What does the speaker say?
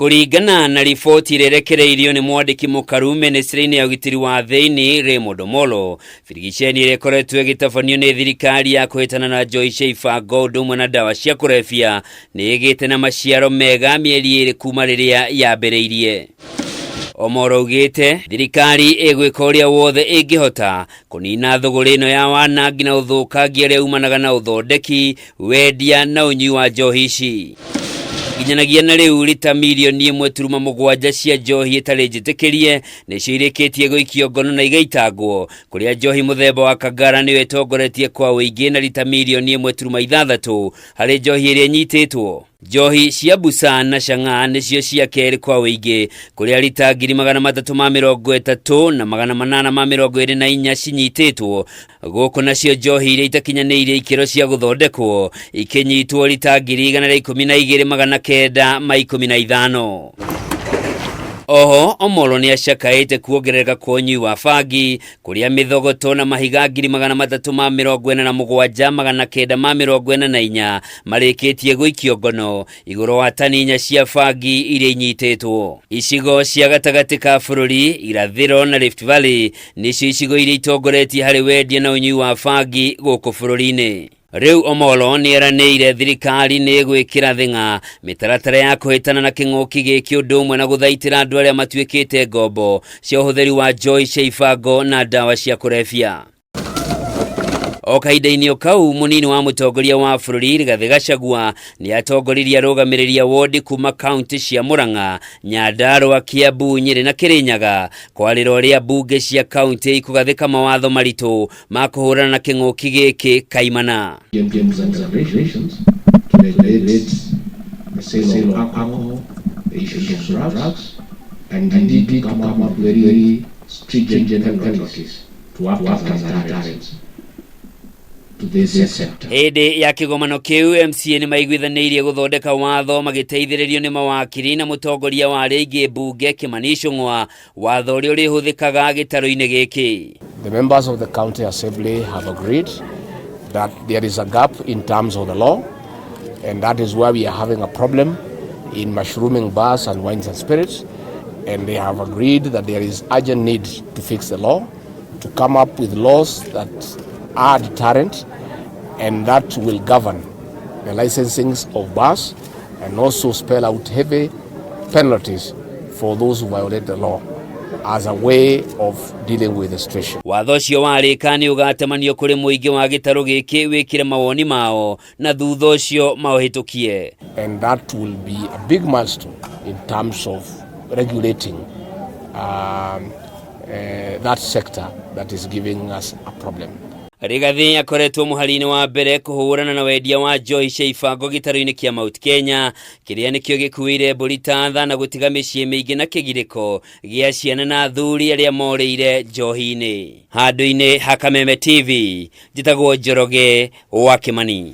Kũringana na riboti ĩrĩa ĩrekereirio nĩ mwandĩki mũkaru mĩnĩstrĩ-inĩ ya ũgitĩri wa thĩinĩ Raymond Omolo, birigiceni ĩrĩa ĩkoretwo ĩgĩtabanio nĩ thirikari ya kũhĩtana na njohi cia ibango ũndũ ũmwe na ndawa cia kũrebia nĩ ĩgĩte na maciaro mega mĩeri 2 kuma rĩrĩa yambĩrĩirie. Omolo augĩte thirikari ĩgwĩka ũrĩa wothe ĩngĩhota kũnina thũgũrĩ ĩno ya wanangi na ũthũkangia ũrĩa umanaga na ũthondeki, wendia na ũnyui wa njohi ici. Nginyanagia na rĩu rita mirioni 1.7 cia njohi ĩtarĩ njĩtĩkĩrie nĩcio irĩkĩtie gũikio ngono na igaitangwo, kũrĩa njohi mũthemba wa Kangara nĩyo ĩtongoretie kwa ũingĩ na rita mirioni 1.6 harĩ njohi ĩrĩa ĩnyitĩtwo. Njohi cia busa na chang'aa nĩcio cia kerĩ kwa ũingĩ, kũrĩa rita 330,824 cinyitĩtwo gũkũ, nacio njohi iria itakinyanĩirie ikĩro cia gũthondekwo ikinyitwo rita 112,915. Oho Omolo nĩ acakaĩte kuongerereka kwa ũnyui wa bangi, kũrĩa mĩthogoto na mahiga 347,944 marĩkĩtie gũikio ngono igũrũ wa tani 4 cia bangi iria inyitĩtwo. Icigo cia gatagatĩ ka bũrũri, irathĩro na Rift Valley nĩcio icigo iria itongoretie harĩ wendia na ũnyui wa bangi gũkũ bũrũri-inĩ. Rĩu Omolo nĩ eranĩire thirikari nĩ ĩgwĩkĩra thing'a mĩtaratara ya kũhĩtana na kĩng'ũki gĩkĩ ũndũ ũmwe na gũthaitĩra andũ arĩa matuĩkĩte ngombo cia ũhũthĩri wa njohi cia ibango na ndawa cia kũrebia. O kahinda-inĩ o kau, mũnini wa mũtongoria wa bũrũri Rigathĩ Gachagua nĩ atongoririe arũgamĩrĩri a wodi kuma kaunti cia Murang'a, Nyandarua, Kiambu, Nyĩrĩ na Kĩrĩnyaga kwarĩra ũrĩa mbunge cia kaunti ikũgathĩka mawatho maritũ ma kũhũrana na kĩng'ũki gĩkĩ kaimana. Rules and regulations to regulate the sale of alcohol, the issues of drugs, and indeed to come up with very stringent penalties to act as a deterrent to this sector. Hĩndĩ ya kĩgomano kĩu, MCA nĩ maiguithanĩirie gũthondeka watho magĩteithĩrĩrio nĩ mawakiri na mũtongoria wa arĩa aingĩ mbunge Kimani Ichung'wa, watho ũrĩa ũrĩhũthĩkaga gĩtarũ-inĩ gĩkĩ. The members of the county assembly have agreed that there is a gap in terms of the law, and that is why we are having a problem in mushrooming bars and wines and spirits. And they have agreed that there is urgent need to fix the law, to come up with laws that are deterrent and that will govern the licensings of bars and also spell out heavy penalties for those who violate the law as a way of dealing with the situation. Watho ũcio warĩka nĩ ũgatemanio kũrĩ mũingĩ wa gĩtarũ gĩkĩ wĩkĩre mawoni mao na thutha ũcio maũhĩtũkie. And that will be a big milestone in terms of regulating that sector that is giving us a problem. Rigathi akoretwo mũhari-inĩ wa mbere kũhũrana na wendia wa njohi cia ibango gĩtarũ-inĩ kĩa Mount Kenya, kĩrĩa nĩkĩo gĩkuĩire mbũri ta tha na gũtiga mĩciĩ mĩingĩ na kĩgirĩko gĩa ciana na athuri arĩa morĩire njohi-inĩ. Handũ-inĩ ha Kameme TV, njĩtagwo Njoroge wa Kĩmani.